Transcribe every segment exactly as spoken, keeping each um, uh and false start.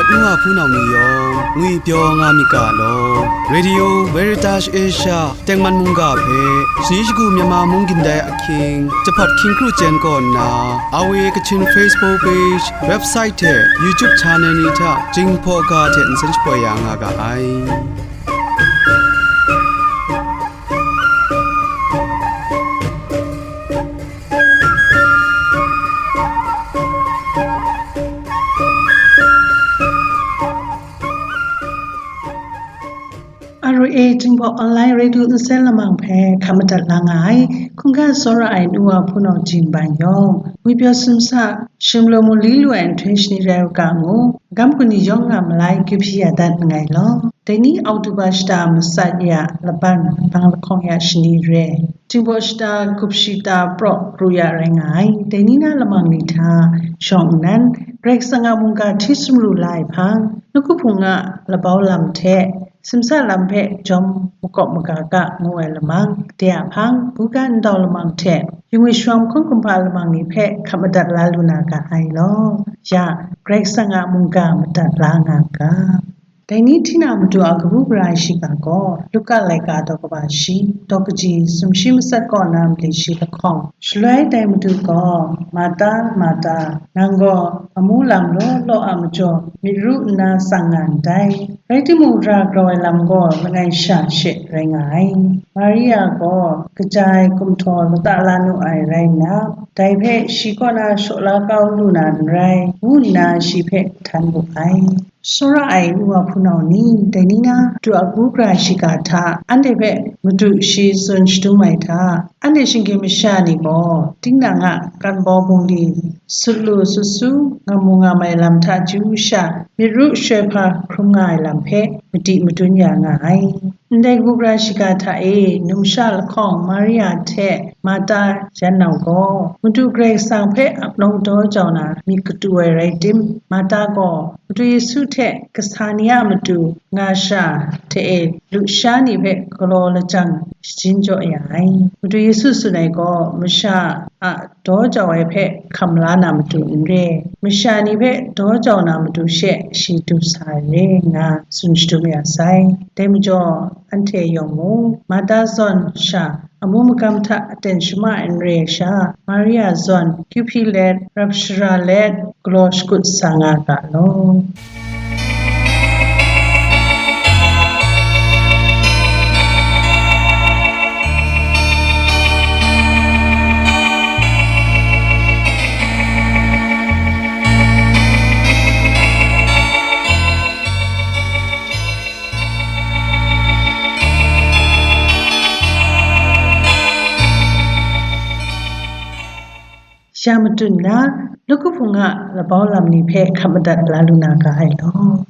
N wa hpunau ni yawng ngwipyaw nga myit ga law. Radio Veritas Asia tengman mungga hpe shani shagu Myanmar mung gindai ahkying, jahpawt hkying kru chyen kaw nna, A W A Kachin Facebook page, website hte YouTube channel ni hta Jinghpaw ga hte nsen shapoi ya nga ga ai. R O A Jinghpaw Online Radio nsen lamang hpe hkap madat la nga ai, hkungga tsawra ai nu wa hpunau Jin Ban yawng, ngwipyaw sumsa, shim law mu li lu ai nhtoi shani rai u ga ngu, gam kani yawng nga malai kyu hpyi ya dat nngai law. Dai ni October shata matsat ya laban bang lahkawng ya shani re, Jinghpaw shata gup shata praw pru ya rai nga ai. Dai ni na lamang ni hta shawng nnan, Karai Kasang a mungga hti sumru la ai hpang, nawku hpung a labau lam hte simsa lam hpe jawm makawp maga ga ngu ai lamang, de a hpang, buga ndau lamang hte yungwi shawng hkawng kumhpa lamang ni hpe hkap madat la lu na ga ai law. Ya, Karai Kasang a mungga madat la nga ga. Dai ni hti na matu a kabu gara ai shiga gaw, Luka laika daw kaba shi, daw kaji sumshi matsat kaw na mali shi lahkawng. Shaloi dai matu gaw, Marta, Marta, nang gaw amu lam law law a majaw myit ru nna tsang nga ndai. Rai timung, ra grau ai lam gaw langai sha she rai nga ai. Maria gaw kaja ai gumhtaw lata la nu ai rai nna, dai hpe shi kaw na shaw la kau lu na n rai, ngu nna shi hpe htan wu ai. Tsawra ai nu wa hpunau ni, dai ni na matu a kabu gara shiga hta anhte hpe madu shi tsun shadum ai hta, anhte shinggyim masha ni gaw, tinang a kan bawng bungli, sut lu sut su, ngam mu ngam ai lam hta chyu sha, myit ru shaloi hpa hkrum nga ai lam hpe madi madun ya nga ai. Ndai kabu gara shiga hta e, numsha lahkawng Maria hte Marta yan nau gaw, Madu Karai Kasang hpe ap nawng daw jau na myit katu ai rai tim, Marta gaw Madu Yesu hte kasa ni a matu nga sha hte e lusha ni hpe galaw lajang shajin jaw ya ai. Madu Yesu tsun ai gaw, masha a daw jau ai hpe hkam la na matu n re, masha ni hpe daw jau na matu she shi du sa ai re, nga tsun shadum ya sai. Dai majaw, anhte yawng mung, Marta zawn sha, amu magam hta aten shama ai n re ai sha, Maria zawn kyu hpyi let, rap shara let, galaw shakut sa nga ga law. Ya matut nna, nawku hpung a labau lam ni hpe hkap madat la lu na ga ai law.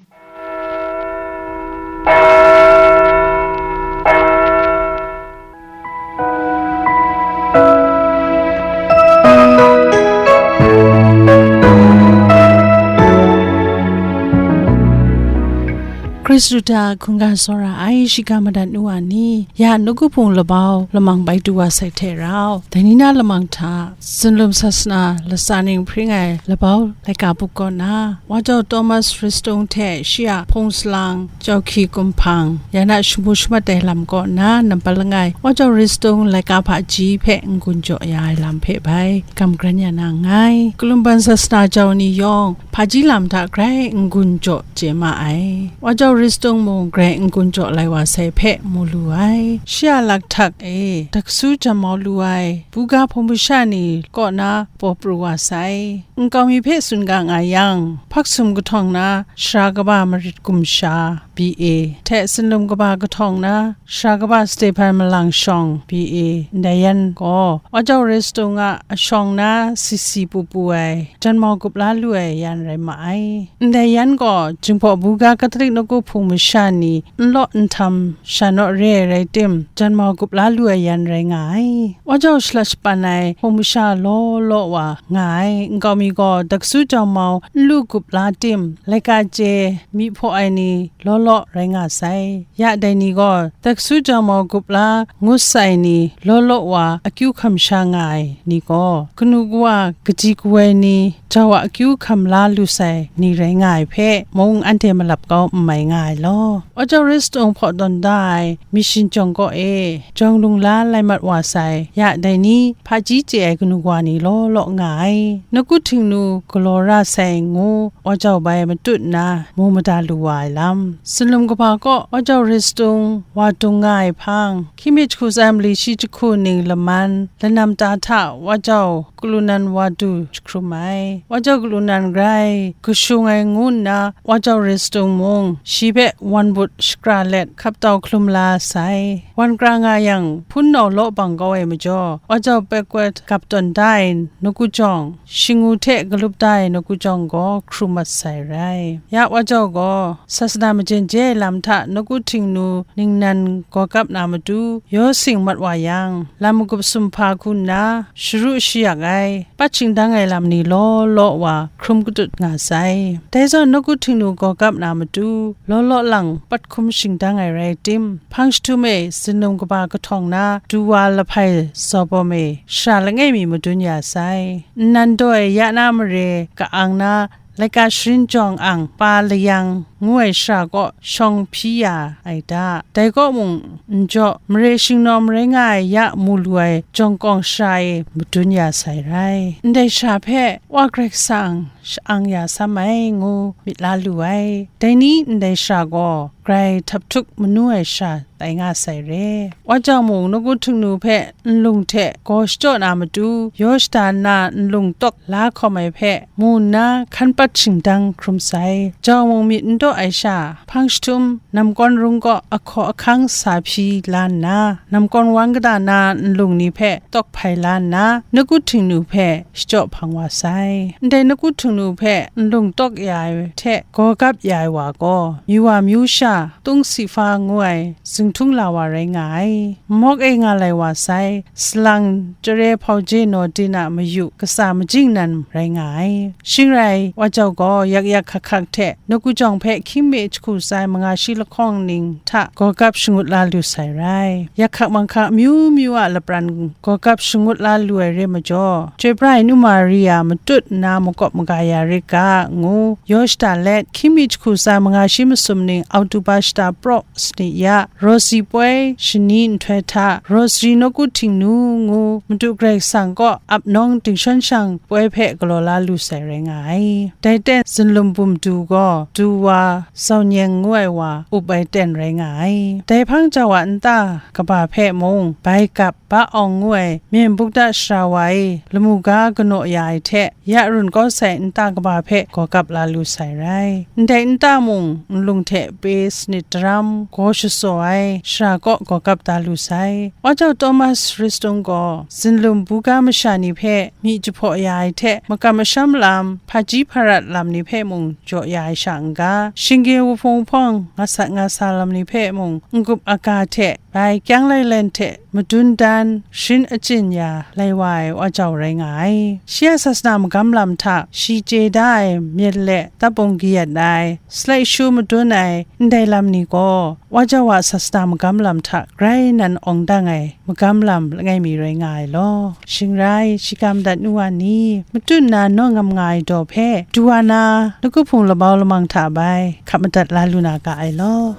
Hkristu hta hkungga tsawra ai shiga madat nu wa ni, ya nawku hpung labau lamang bai du wa sai hte rau, dai ni na lamang hta Tsinlum sasana latsa ning hpring ai labau laika buk kaw na, Wa jau Thomas Ristung hte shi a hpung salang Jauhki Kumhpang, ya na shamu shamat ai lam kaw na nampat langai, Wa jau Ristung laika hpaji hpe n-gun jaw ya ai lam hpe bai gam karen ya na nngai. Kalumban sasana jau ni yawng, hpaji lam hta grai n-gun jaw chye ma ai. Wa jau Ristung mung grai n-gun jaw lai wa sai hpe mu lu ai. Shi a lakhtak e, daksu janmau lu ai, buga hpung masha ni kaw na paw pru wa sai. Nkau mi hpe tsun ga nga yang, Hpaksum kahtawng na Sara kaba Marit Gumsha, B A, hte Tsinlum kaba kahtawng na Sara kaba Stephen Malang Shawng, B A, ndai yan gaw, Wa jau Ristung a ashawng na sisi pu pu ai, janmau gup la lu ai yan rai ma ai. Ndai yan gaw, Jinghpaw buga Katolik nawku hpung masha ni n law n htam sha naw re ai rai tim, janmau gup la lu ai yan rai nga ai. Wa jau shalat shapan ai hpung masha law law wa nga ai. Nkau mi gaw, daksu jau mau n lu gup la tim, laika chye, myi hpaw ai ni law law rai nga sai. Ya dai ni gaw, Taksujang mau gup la ngut sai ni law law wa akyu hkam sha nga ai ni gaw, kanu kawa kaji kawai ni jau a akyu hkam la lu sai ni rai nga ai hpe mung anhte malap kau n mai nga ai law. Wa jau Ristung hpaw tawn da ai mi shingjawng kaw e, jawng lung la lai mat wa sai, ya dai ni, hpaji chye ai kanu kawa ni law law nga ai, nawku htingnu galaw ra sai ngu, wa jau bai matut nna mu mada lu wa ai lam. Sinlum kaba kaw wa jau Ristung wa dung nga ai hpang, hkying mi jahku tsa ai mali shi jahku ning laman, lanam ta hta wa jau Kalunan wa du jahkrum ai. Wa jau Kalunan grai kashung ai ngu nna, wa jau Ristung mung shi hpe wan but shakra let hkap tau hkalum la sai. Wan kra nga yang, hpunau law bang kau ai majaw, wa jau Pekwet gap tawn da ai nawku jawng, shingu hte galup da ai nawku jawng gaw hkrum mat sai rai. Ya wa jau gaw, sasana majen je ai lam hta nawku htingnu ningnan gaw kap na matu, yaw sing mat wa yang, lam magup sumhpa hku nna, sharu shayak ai, pat shingdang ai lam ni law law wa hkrum katut nga sai. Dai zawn nawku htingnu gaw kap na matu, law law lang pat hkum shingdang ai rai tim, hpang jahtum e sinlum kaba kahtawng na du wa lahpai zaw bawm e shara langai mi madun ya sai. Nnan daw e ya na mare ka-ang na, laika sharin jawng ang pa layang ngu ai shara kaw shawng hpyi ya ai da. Dai kaw mung n jaw, mare shingnawm rai nga ai ya mu lu ai jawng kawng shara e madun ya sai rai. Ndai shara hpe Wa Karai Kasang sha-ang ya sam ai ngu myit la lu ai. Dai ni ndai shara gaw grai htap htuk manu ai shara tai nga sai re. Wa jau mung nawku htingnu hpe nlung hte gaw shachyaw na matu, yaw shada nna nlung tawk la hkawm ai hpe mu nna hkan pat shingdang hkrum sai. Jau mung myit n daw ai sha, hpang jahtum namkawn rung kaw ahkaw ahkang sa hpyi la nna, namkawn wan kata na nlung ni hpe tawk hpai la nna, nawku htingnu hpe shachyaw hpang wa sai. Ndai nawku htingnu hpe nlung tawk ya ai hte gaw gap ya ai wa gaw, myu wa myu sha, tung si fa ngu ai zinghtung la wa rai nga ai. Nmawk e nga lai wa sai, salang chyare hpau je naw din a mayu katsa majing nan rai nga ai. Shing rai, wa jau gaw yak yak hkak hkak hte nawku jawng hpe hkying mi jahku tsa ai manga shi lahkawng ning hta gaw gap shangut la lu sai rai. Yak hkak manghkak amyu myu a lapran gaw gap shangut la lu ai re majaw, chyoi pra ai Nu Maria matut nna makawp maga ya rit ga, ngu yaw shada let, hkying mi jahku tsa ai manga shi masum ning Oktoba shata praw sanit ya, Rosary poi shani nhtoi hta, Rosary nawku htingnu ngu Madu Karai Kasang kaw ap nawng dingshawng shang poi hpe galaw la lu sai rai nga ai. Dai ten, zinlum bum du gaw, du wa Zau Nyeng ngu ai wa up ai ten rai nga ai. Dai hpang jau a nta kaba hpe mung, bai gap, Ba Awng ngu ai Myen Bukda shara wa e lamu ga kanaw ya ai hte, ya run kau sai nta kaba hpe gaw gap la lu sai rai. Ndai nta mung nlung hte pe sanit daram gaw shatsaw ai shara kaw gaw gap da lu sai. Wa jau Thomas Ristung gaw zinlum buga masha ni hpe myi jahpaw ya ai hte, makam masham lam, hpaji hparat lam ni hpe mung jaw ya ai sha n-ga, shingge wuhpung wuhpawng nga sat nga sa lam ni hpe mung n-gup aga hte bai kyang lailen hte madun dan sharin achyin ya lai wa ai wa jau rai nga ai. Shi a sasana magam lam hta shi chye da ai myit le tapung kayat ai, salai shu madun ai ndai lam ni gaw, wa jau a sasana magam lam hta grai nan awng dang ai magam lam langai mi rai nga ai law. Shing rai, shika madat nu wa ni, matut nna naw ngam nga ai daw hpe, du wa na, nawku hpung labau lamang hta bai hkap madat la lu na ga ai law.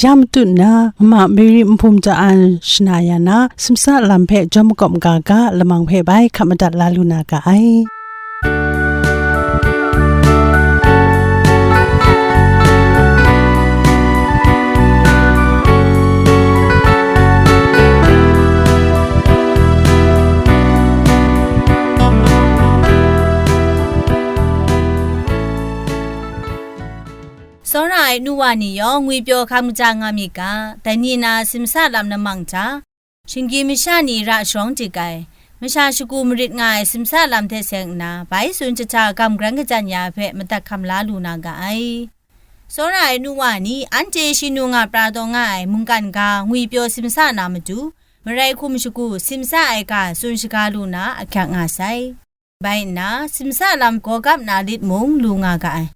Ya matut nna, mama Mary Nhpum Cha An shana ya na, simsa lam hpe jawm makawp maga ga lamang hpe bai hkap madat la lu na ga ai. Tsawra ai nu wa ni yawng ngwipyaw hkam kaja nga myit ga, dai ni na simsa lam namang hta, shinggyim masha ni ra sharawng dik ai, masha shagu marit nga ai simsa lam hte seng nna, bai tsun jahta gam grang kajan ya hpe madat hkam la lu na ga ai. Tsawra ai nu wa ni, anhte shingnu nga pra taw nga ai mungkan ga ngwipyaw simsa na matu, marai hkum shagu simsa ai ga tsun shaga lu na ahkyak nga sai. Bai nna, simsa lam gaw gap na lit mung lu nga ga ai.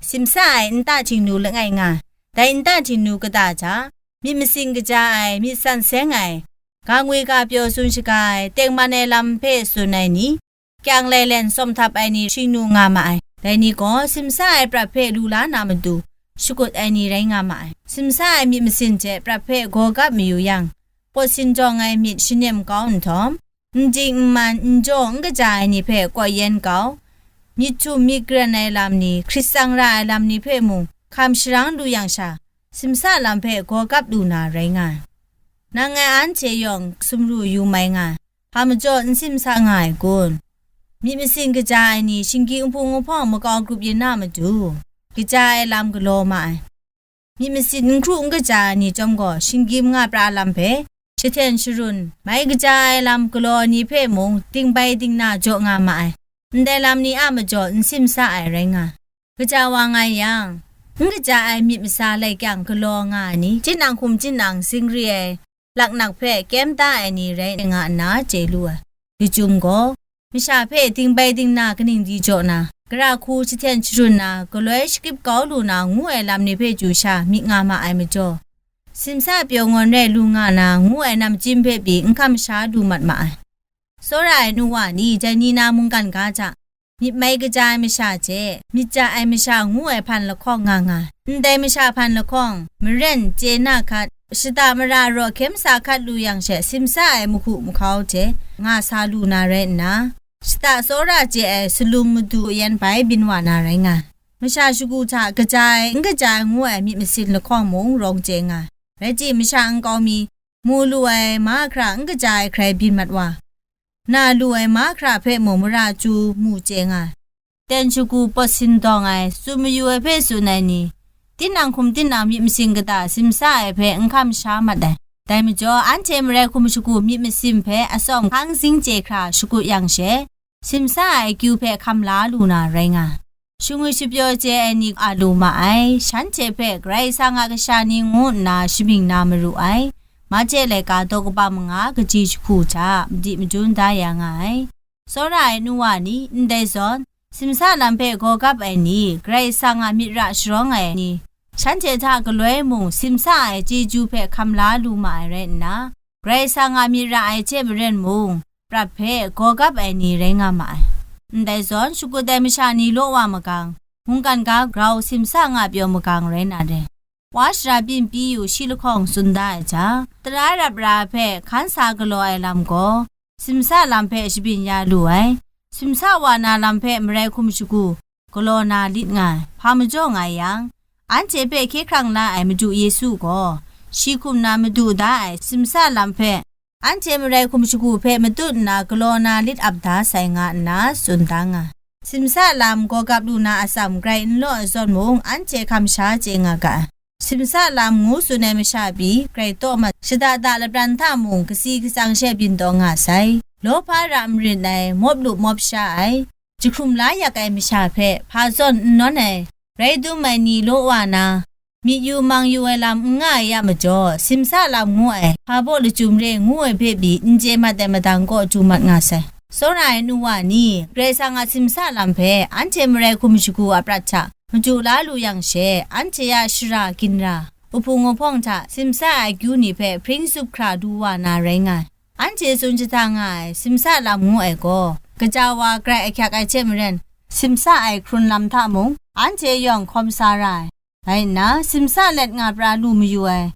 Simsa ai nta htingnu langai nga, dai nta htingnu kata hta, myit masin kaja ai, myit san seng ai, ga ngwi ga pyaw tsun shaga ai, tengman ai lam hpe tsun ai ni, kyang lailen tsawm htap ai ni shingnu nga ma ai. Dai ni gaw simsa ai prat hpe lu la na matu, shakut ai ni rai nga ma ai. Simsa ai myit masin hte prat hpe gaw gap mayu yang, pawt sindawng ai myit shanem kau nhtawm, n ding n man, n jaw n kaja ai ni hpe kaw yen kau, myit htum myit karen ai lam ni, hkrit tsang ra ai lam ni hpe mung hkam sharang lu yang sha, simsa lam hpe gaw gap lu na rai nga ai. Nang ngai anhte yawng sumru yu mai nga ai, hpa majaw n simsa nga ai kun? Myit masin kaja ai ni shinggyim nhpung nhpawng makau grup yin na matu, kaja ai lam galaw ma ai. Myit masin n hkru n kaja ai ni chyawm gaw, shinggyim nga pra lam hpe, jahten sharun, mai kaja ai lam galaw ai ni hpe mung, dingbai dingna jaw nga ma ai. Ndai lam ni a majaw n simsa ai rai nga ai. Kaja wa nga yang, n kaja ai myit masa lai kyang galaw nga ai ni, tinang hkum tinang zingri ai, laknak hpe kyem ta ai ni rai nga nna chye lu ai. Lachyum gaw, masha hpe dingbai dingna kaning di jaw na, gara hku jahten sharun na, galoi shakyip kau lu na ngu ai lam ni hpe chyu sha myit nga ma ai majaw, simsa pyaw ngawn rai lu nga na ngu ai namchyim hpe pyi n hkam sha lu mat ma ai. Tsawra ai nu wa ni, dai ni na mungkan ga hta, myit mai kaja ai masha hte, myit ja ai masha ngu ai hpan lahkawng nga nga, ndai masha hpan lahkawng, maren, chye na hkat, shata mara raw hkyen masa hkat lu yang she, simsa ai mahku mahkau hte nga sa lu na rai nna, shata tsawra chye ai salum madu yan bai byin wa na rai nga ai. Masha shagu hta kaja ai, n kaja ai ngu ai myit masin lahkawng mung rawng chye nga ai. Rai timung, masha nkau mi, mu lu ai mahkra n kaja ai hkrai byin mat wa, na lu ai mahkra hpe mung mara chyu mu chye nga ai. Ten shagu pawt sindawng ai, tsun mayu ai hpe tsun ai ni, tinang hkum tinang myit masin kata simsa ai hpe n hkam sha mat ai. Dai majaw, anhte marai hkum shagu myit masin hpe atsawm hkang zing chye hkra shakut yang she, simsa ai akyu hpe hkam la lu na rai nga ai. Shingwi shapyaw chye ai ni a lu ma ai, shanhte hpe Karai Kasang a kasha ni ngu nna shamying na maru ai, Mahte laika daw kaba manga kaji jahku hta madi madun da ya nga ai. Tsawra ai nu wa ni, ndai zawn, simsa lam hpe gaw gap ai ni, Karai Kasang a myit ra sharawng ai ni, shanhte hta galoi mung simsa ai chyeju hpe hkam la lu ma ai rai nna, Karai Kasang a myit ra ai hte maren mung, prat hpe gaw gap ai ni rai nga ma ai. Ndai zawn, shakut ai masha ni law wa magang, mungkan ga grau simsa nga pyaw magang rai na re. Wa shara byin pyi yu shi lahkawng tsun da ai hta, tara rap ra hpe hkan sa galaw ai lam gaw, simsa lam hpe shabyin ya lu ai. Simsa wa na lam hpe marai hkum shagu, galaw na lit nga ai, hpa majaw nga yang, anhte hpe hkye hkrang la ai Madu Yesu gaw, shi hkum na madu da ai simsa lam hpe, anhte marai hkum shagu hpe matut nna galaw na lit ap da sai nga nna tsun da nga ai. Simsa lam gaw gap lu na atsam grai n law ai zawn mung, anhte hkam sha chye nga ga ai. Simsa lam ngu tsun ai masha pyi, grai taw mat, shada da lapran hta mung kasi katsang she byin taw nga sai. Lawhpa ra marin ai, mawp lup mawp sha ai, jahkrum la yak ai masha hpe hpa zawn n nawn ai, rai dum ai ni law wa na, myit yu mang yu ai lam n nga ai ya majaw, simsa lam ngu ai, hpa baw lachyum re ngu ai hpe pyi n chye mat ai madang kaw du mat nga sai. Tsawra ai nu wa ni, Karai Kasang a simsa lam hpe anhte marai hkum shagu a prat hta madu la lu yang she, anhte a shara ginra, uhpung uhpawng hta simsa ai akyu ni hpe hpring tsup hkra du wa na rai nga ai. Anhte tsun jahta nga ai simsa lam ngu ai gaw, kaja wa grai ahkyak ai hte maren, simsa ai hkrun lam hta mung, anhte yawng hkawm sa ra ai. Rai nna, simsa let nga pra lu mayu ai,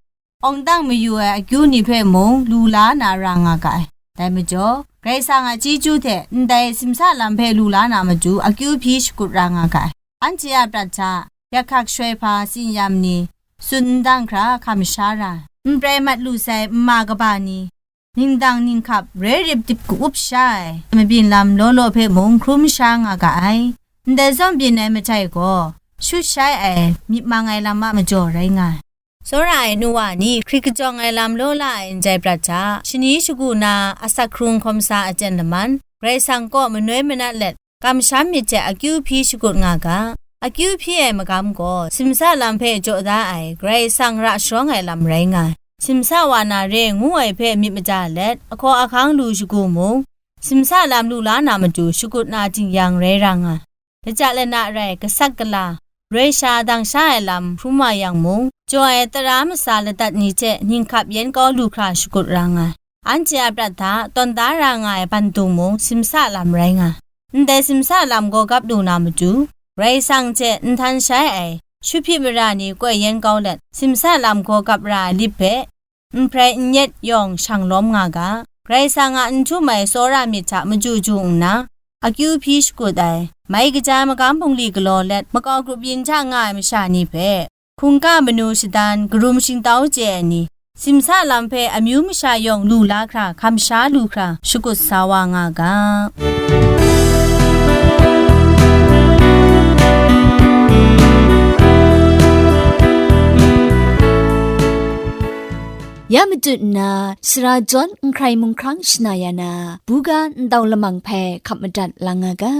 awng dang mayu ai akyu ni hpe mung lu la na ra nga ga ai. Dai majaw, Karai Kasang a chyeju hte ndai simsa lam hpe lu la na matu akyu hpyi shakut ra nga ga ai. Anhte a prat hta, yak hkak shuwai hpa, tsin-yam ni, tsun n dang hkra hkam sha ra ai. N prai mat lu sai nma kaba ni, ningdang ninghkap roi rip dip ka-up sha ai, mabyin lam law law hpe mung hkrum sha nga ga ai. Ndai zawn byin ai majai gaw, shut shai ai, myit mang ai lam a majaw rai nga ai. Tsawra ai nu wa ni, hkrit kajawng ai lam law la ai njai prat hta, shani shagu na asak hkrung hkawm sa aten laman, Karai Kasang kaw manoi manat let, kamsham myit hte akyu hpyi shakut nga ga. Akyu hpyi ai magam gaw simsa lam hpe jaw da ai Karai Kasang ra sharawng ai lam rai nga ai. Simsa wa na re ngu ai hpe myit maja let, ahkaw ahkang lu shagu mung, simsa lam lu la na matu shakut na jin-yang rai ra nga ai. Laja lana rai, gasat gala, roi sha dang sha ai lam hkrum wa yang mung, jaw ai tara masa ladat ni hte ninghkap yen kau lu hkra shakut ra nga ai. Anhte a prat hta tawn da ra nga ai bandung mung simsa lam rai nga ai. Ndai simsa lam gaw gap lu na matu, Karai Kasang hte nhtan shai ai, shut hpyi mara ni koi yen kau let, simsa lam gaw gap ra ai lip hpe, n hprai n yet yawng shang lawm nga ga. Karai Kasang a n htum ai tsawra myit hta maju ju nna, akyu hpyi shakut ai, mai kaja magam bungli galaw let, makau grup yin hta nga ai masha ni hpe, hkungga manu shadan, karum shingtau chye ai ni, simsa lam hpe amyu masha yawng lu la hkra, hkam sha lu hkra, shakut sa wa nga ga. Ya matut nna, sara jawn n hkrai mung hkrang shana ya na, buga ndau lamang hpe hkap madat lang nga ga.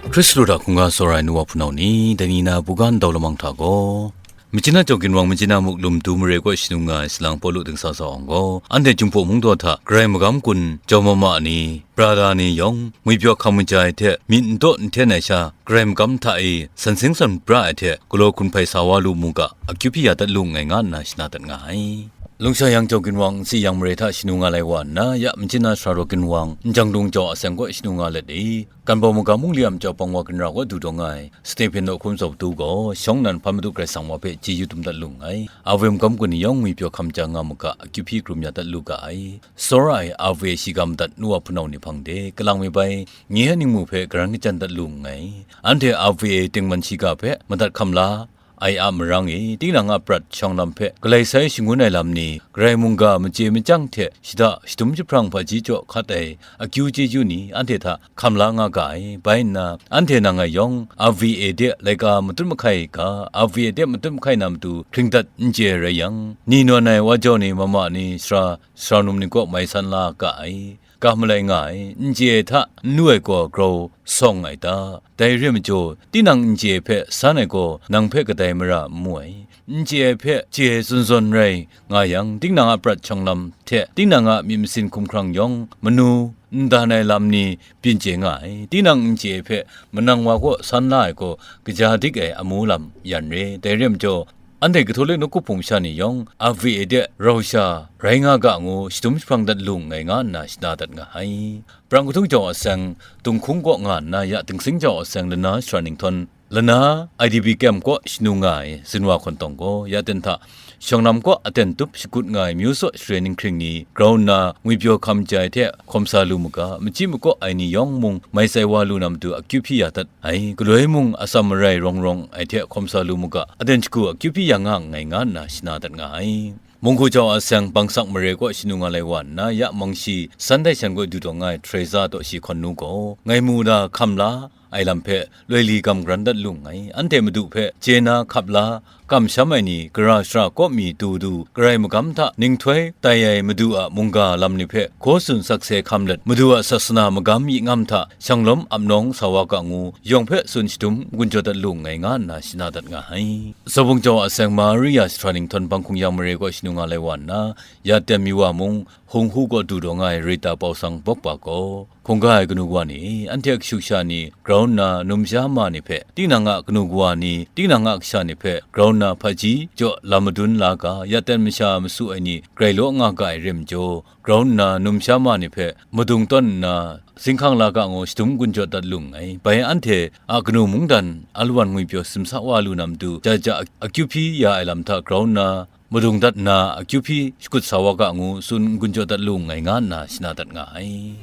Hkristu hta hkungga tsawra ai nu wa hpunau ni, dai ni na buga ndau lamang hta gaw, Machyin a Jawk Ginwang, Machyin a Muk Lum Du Mare kaw shanu nga ai salang Pawlu dingsa sa awng gaw, anhte Jinghpaw Mungdaw hta Karai magam kun jau ma ma ni, brada ni yawng, ngwipyaw hkam kaja ai hte, myit n taw n hten ai sha, Karai magam hta e san sing san pra ai hte, galaw hkun hpai sa wa lu mu ga, akyu hpyi ya dat lu nngai, nga nna shana dat nga ai. Lungsha yang Jawk Ginwang, Nsi Yang Mare hta shanu nga lai wa nna, ya Machyin a Sara Daw Ginwang, Njang Dung Jau Aseng kaw shanu nga let e, Ganbau Magam Mungli a Macau Pang Wa Ginra kaw du taw nga ai, Stephen Nawhkum Zawtu gaw, shawng nnan hpa Madu Karai Kasang wa hpe chyeju dum dat lu nngai. A V M magam kun ni yawng ngwipyaw hkam ja nga mu ga, akyu hpyi krum ya dat lu ga ai. Tsawra ai A V A shiga madat nu wa hpunau ni hpang de, kalang mi bai, nye a ningmu hpe karan kachyan dat lu nngai. Anhte A V A tingman shiga hpe madat hkam la ai a marang e, tinang a prat shawng lam hpe galai sai shangun ai lam ni, Karai mungga machye machyang hte shada shadum jahprang hpaji jaw hkat ai akyu chyeju ni anhte hta hkam la nga ga ai. Bai nna, anhte nang ngai yawng, A V A de laika matut mahkai ga, A V A de matut mahkai na matu hkring dat n chye ai rai yang, ni nawn ai wa jau ni, mama ni, sara, sara num ni kaw mai san la ga ai. Ga malai nga ai, n chye ai hta n lu ai gaw grau sawng ai ta? Dai re ai majaw, tinang n chye ai hpe san ai gaw, nang hpe kadai mara n mu ai. N chye ai hpe chye ai zawn zawn rai nga yang, tinang a prat shawng lam hte tinang a myit masin hkumhkrang yawng, manu, n dan ai lam ni byin chye nga ai. Tinang n chye ai hpe manang wa kaw san la ai gaw, kaja dik ai amu lam yan re. Dai re ai majaw, anhte Katolik nawku hpung masha ni yawng, A V A de rau sha rai nga ga ngu, shadum jahprang dat lu nngai, nga nna shana dat nga ai. Brang Kahtung Jau Aseng, Tunghkung kaw nga nna ya Dingsing Jau Aseng, Lana Sara Ninghtawng, Lana I D P camp kaw shanu nga ai Zinwa Hkawn Tawng gaw, ya ten hta, shawng lam kaw aten tup shakut nga ai myu tsaw share ninghkring ni grau nna, ngwipyaw hkam ja ai hte hkawm sa lu mu ga, machyi makaw ai ni yawng mung mai tsai wa lu na matu akyu hpyi ya dat ai, galoi mung atsam marai rawng rawng ai hte hkawm sa lu mu ga, aten shagu akyu hpyi ya nga nngai, nga nna shana dat nga ai. Munggu Jau Aseng, Bangsak Mare kaw shanu nga lai wa nna, ya Mangshi, Sunday shan kaw du taw nga ai Teresa Tawshi Hkawn Nu gaw, ngai mu na hkam la ai lam hpe loi li gam garan dat lu nngai. Anhte Madu hpe chye na hkap la, kamsham ai ni, gara shara kaw mi du du, Karai magam hta ninghtoi tai ai Madu a mungga lam ni hpe hkaw tsun sakse hkam let, Madu a sasana magam yi ngam hta shanglawm ap nawng sa wa ga ngu, yawng hpe tsun shadum n-gun jaw dat lu nngai, nga nna shana dat nga ai. Zabung Jau Aseng, Maria Sara Ninghtawng, Bang Hkung Yang Mare kaw shanu nga lai wa nna, ya ten mi wa mung, Hung Hu kaw du taw nga ai Rita Pawsang Bawkpa gaw, hkungga ai kanu wa ni, anhte a kashu kasha ni grau nna, numsha ma ni hpe, tinang a kanu kawa ni, tinang a kasha ni hpe grau nna, hpaji jaw lam madun la ga, ya ten masha masu ai ni grai law nga ga ai re majaw, grau nna, numsha ma ni hpe madung tawn nna, zinghkang la ga ngu shadum n-gun jaw dat lu nngai. Bai anhte a kanu mungdan alawan ngwipyaw simsa wa lu na matu, ja ja akyu hpyi ya ai lam hta grau nna, madung dat nna, akyu hpyi shakut sa wa ga ngu tsun n-gun jaw dat lu nngai, nga nna shana dat nga ai.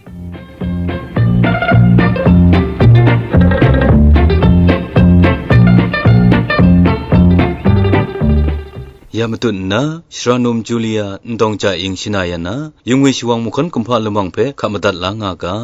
Ya matut nna, Sara Num Julia, Ndawng Ja Ing shana ya na, Yingwi Shawang Mahkawn Kumhpa Lamang hpe hkap madat la nga ga.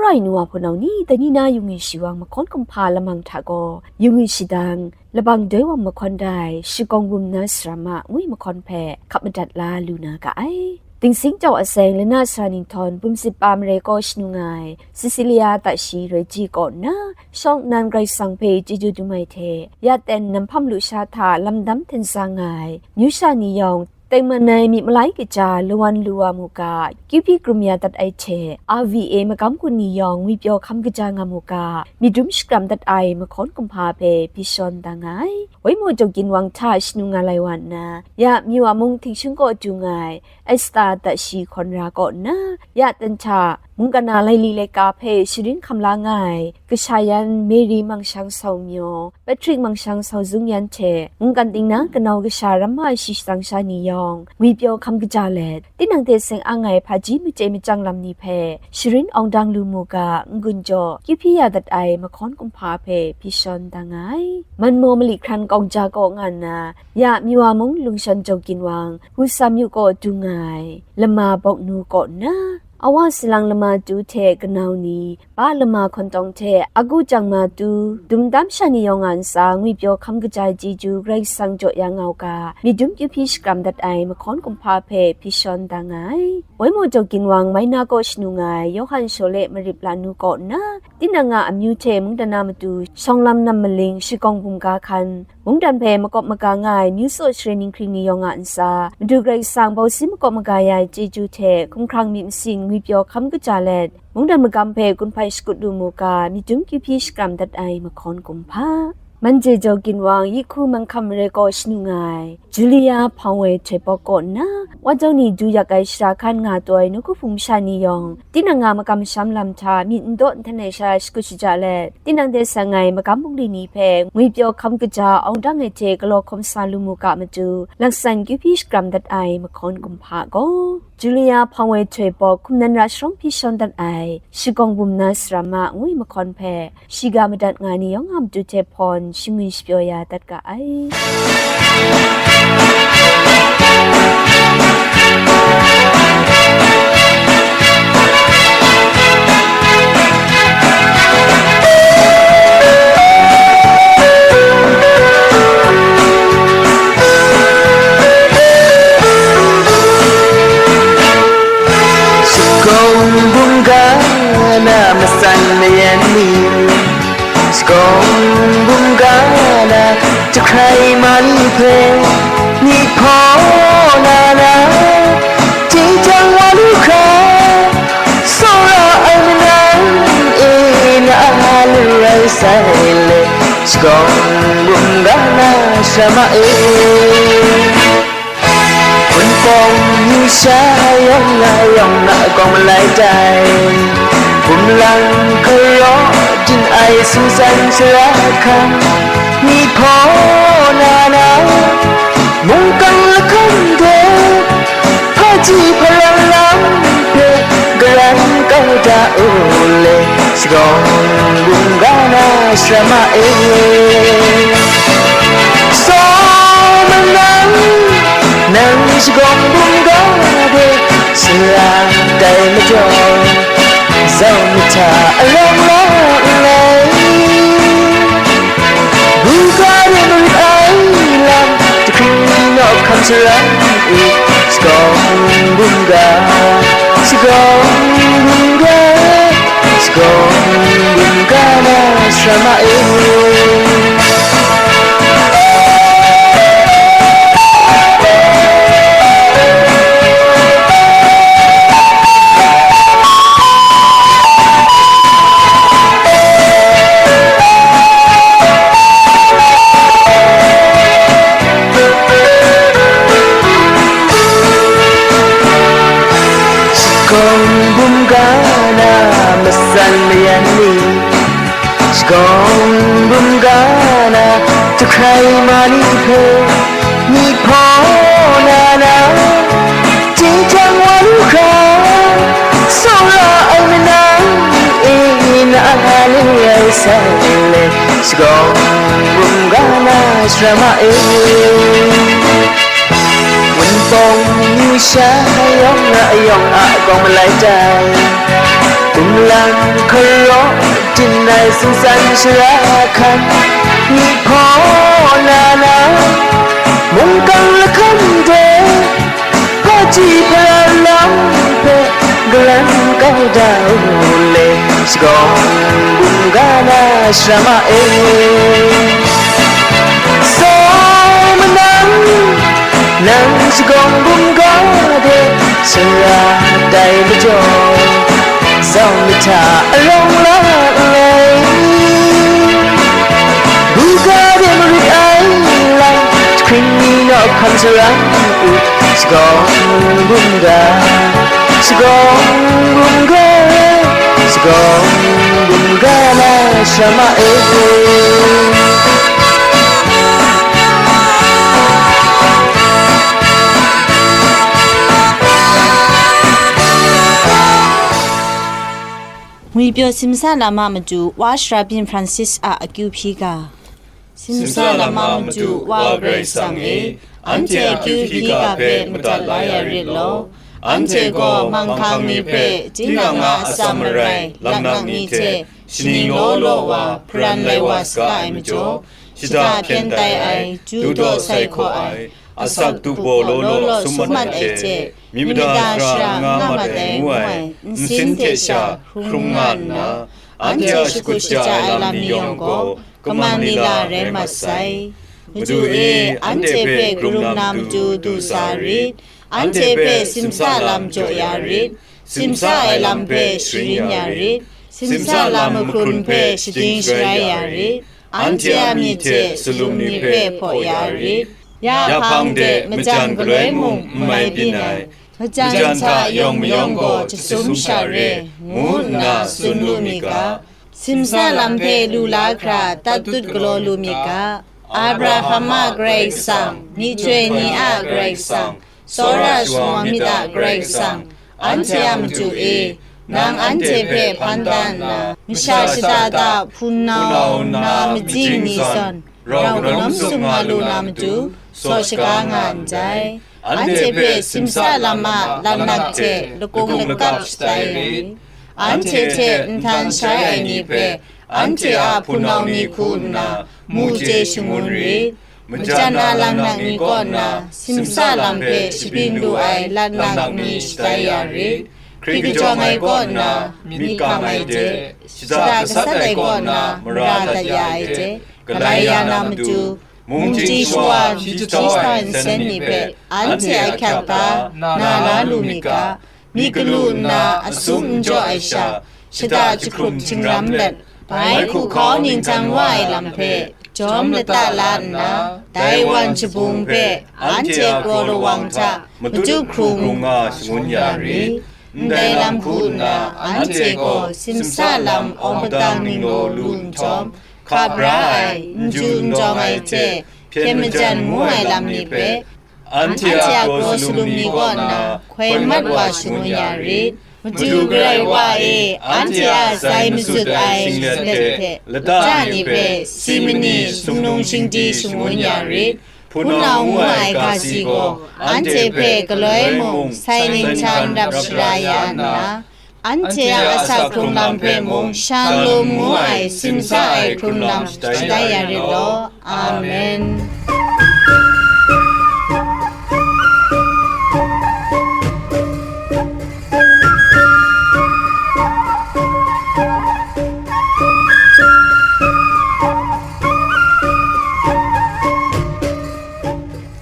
Rai nu wa hpunau ni, dai ni na yung yu shi wang mahkawn kumhpa lamang hta gaw, yung yu shadang, labang doi wang mahkawn dai, shagawng bum na saram a ngwi mahkawn hpe hkap madat la lu na ga ai. Dingsing jau aseng lana sara nhtawm bum sit pa marai kaw shanu nga ai, Cecilia Tashi Raiji kaw nna, shawng nnan Karai Kasang hpe chyeju dum ai hte, ya ten nam hpam lusha hta lamdam hten sa nga ai, myu sha ni yawng, tengman ai myit malai kaja lawan lu wa mu ga, kyu hpyi krum ya dat ai hte, R V A magam gun ni yawng ngwipyaw hkam kaja nga mu ga, myit dum shakram dat ai mahkawn kumhpa hpe hpyi shawn da nga ai. Waimaw Jaw Ginwang hta shanu nga lai wa nna, ya myu a mung htingshung kaw du nga ai, Esther Tashi Hkawn Ra kaw nna, ya ten hta, mungkan a laili laika hpe sharin hkam la nga ai, kasha yan Mary Mangshang Sau Myaw, Patrick Mangshang Sau Zung yan hte, mungkan ting na kanau kasha ramma ai shi shatsang sha ni yawng, ngwipyaw hkam kaja let, tinang hte seng ang ai hpaji machye machyang lam ni hpe, sharin awng dang lu mu ga, n-gun jaw, kyu hpyi ya dat ai mahkawn kumhpa hpe hpyi shawn da nga ai. Manmaw mali hkran kawng ja kaw nga nna, ya myu a mung lungshan Jaw Ginwang, Hu Sam Myu kaw du nga ai, lama bawk nu kaw nna, Awa Salang Lama Tu hte kanau ni, Pa Lama Hkawn Tawng hte Agu Jang Ma Tu, dum dam sha ni yawng a ntsa ngwipyaw hkam kaja ai chyeju Karai Kasang jaw ya nga u ga, myit dum kyu hpyi shakram dat ai mahkawn kumhpa hpe hpyi shawn da nga ai. Waimaw Jaw Ginwang Maina kaw shanu nga ai Yawhan Shawle Marip Lanu kaw nna, tinang a amyu hte mungdan a matu shawng lam nam maling shagawng bum ga hkan, mungdan hpe makawp maga nga ai myu tsaw share ninghkring ni yawng a ntsa, Madu Karai Kasang bau si makawp maga ya ai chyeju hte hkumhkrang myit masin ngwipyaw hkam kaja let, mungdan magam hpe gun hpai shakut lu mu ga, myit dum kyu hpyi shakram dat ai mahkawn kumhpa. Manje Jaw Ginwang Yihku Manghkam Mare kaw shanu nga ai, Julia Hpawng Woi Htoi Pawk kaw nna, wa jau ni du yak ai shara hkan nga taw ai nawku hpung masha ni yawng, tinang a makam masham lam hta myit n daw nhtan ai sha shakut shaja let, tinang hte seng ai magam bungli ni hpe ngwipyaw hkam kaja awng dang ai hte galaw hkawm sa lu mu ga matu, laksan kyu hpyi shakram dat ai mahkawn kumhpa gaw, Julia Hpawng Woi Htoi Pawk hkum nan ra sharawng hpyi shawn dat ai, shagawng bum na saram a ngwi mahkawn hpe, shiga madat nga ni yawng a matu hte hpawn shangun shapyaw ya dat ga ai. Shagawng bum ga na matsan mayan ni, shagawng bum ga na jahkrai ma ni hpe, ni hpaw na na, jing jang wa lu hkra, tsawra ai manang e, na a lu rai sai le, shagawng bum ga na sara ma e. Hpunpawng yu sha yawng a yawng a kawng malai tai, bum lang hkaraw din ai sumsan sara hkang, ni hpaw na na, mungkan lahkam de, hpaji hpalang lam hpe garan kau da u le, shagawng bum ga na sara ma e. Saw manang, nang shagawng bum ga de, sara tai majaw, zau mahta arawng la nngai. Buga de marit ai lam, jahkring nawk hkam sara e, shagawng bum ga, shagawng bum ga, shagawng bum ga na sara ma e. Shagawng bum ga na matsan mayan ni, shagawng bum ga na jahkrai ma ni hpe, ni hpaw na na, jing jang wa lu hkra, tsawra ai manang e, na a le ai sai le, shagawng bum ga na sara ma e. Wunpawng yu sha yawng a yawng a kawng malai tai, Kumlang hkaraw dim ai singsan shara hkan, myi hpaw na na, mungkan lahkam de, hpaji hparan lam hpe galan kau da u le, shagawng bum ga na shara ma e. Sai manang, nang shagawng bum ga de, sara tai majaw, zau myit hta arawng la ai. Buga de marit ai lam, jahkring mi naw hkam saram u, shagawng bum ga, shagawng bum ga, shagawng bum ga na shara ma e. Ngwipyaw simsa lam a matu Wa Sharabyin Francis a akyu hpyi ga. Simsa lam a matu Wa Karai Kasang e, anhte akyu hpyi ga hpe madat la ya rit law. Anhte gaw manghkang ni hpe tinang a atsam marai laknak ni hte shaning law law wa hparan lai wa saga ai majaw, shada hpyen tai ai, du daw sai hkaw ai, asak du baw law law sum mat ai hte, myi mada shara nga mat ai ngu ai nsin hte sha hkrum nga nna, anhte a shakut shaja ai lam ni yawng gaw kaman lila rai mat sai. Madu e, anhte hpe karum na matu du sa rit, anhte hpe simsa lam jaw ya rit, simsa ai lam hpe sharin ya rit, simsa lam mahkrun hpe shading sharai ya rit, anhte a myit hte salum ni hpe hpaw ya rit, ya hpang de majan galoi mung n mai byin ai, majan hta yawng mayawng gaw jasum sha re, ngu nna tsun lu mi ga. Simsa lam hpe lu la hkra tatut galaw lu mi ga. Abraham a Karai Kasang, myihtoi ni a Karai Kasang, tsawra shawa myit a Karai Kasang, anhte a matu e, nang anhte hpe hpan da nna, masha shada da hpunau nna majing ni zawn, rau kanawn sung nga lu na matu, saw shaga nga ndai. Anhte hpe simsa lam a laknak hte lakung lakap shatai rit. Anhte hte nhtan shai ai ni hpe, anhte a hpunau ni hku nna, mu chye shangun rit. Majan a laknak ni kaw nna, simsa lam hpe shabyin lu ai laknak ni shatai ya rit. Hkri kajawng ai kaw nna, myit gang ai hte, shada gasat ai kaw nna, mara dat ya ai hte, galai ya na matu, mung ting shawa hpyi jahtau ai nsen ni hpe anhte ahkyak da na la lu mi ga. Myit galu nna asum n jaw ai sha, shada jahkrum htingram let, bai hku hkau ningtang wa ai lam hpe jawm lata la nna, dai wan jabung hpe anhte a kraw lawang hta matup hkrung nga shangun ya rit. Ndai lam hku nna, anhte gaw simsa lam awng padang ninglaw lu nhtawm, hkap ra ai, n ju n dawng ai hte, hpyen majan ngu ai lam ni hpe, anhte a kraw salum ni kaw nna hkoi mat wa shangun ya rit. Madu Karai Wa e, anhte a sai mazut ai shinglet hte lata ni hpe si mani sumnung shingdi shangun ya rit. Hpunau ngu ai ga si gaw anhte hpe galoi mung sai ningtan rap shara ya nna, anhte a asak hkrung lam hpe mung shalom ngu ai simsa ai hkrung lam shatai ya rit law. Amen.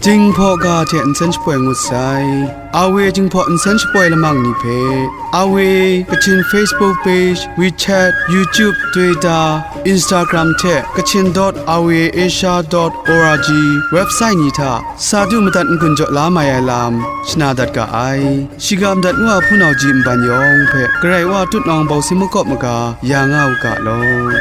Jinghpaw ga hte nsen shapoi ngut sai. Awe Jinghpaw nsen shapoi lamang ni hpe, Awe Kachin Facebook page, WeChat, YouTube, Twitter, Instagram hte Kachin dot awe asia dot org website ni hta sa du madat n-gun jaw la mai ai lam shana dat ga ai. Shiga madat ngu a hpunau ji nban yawng hpe Karai Wa tutnawng bawsi makawp maga ya nga u ga law.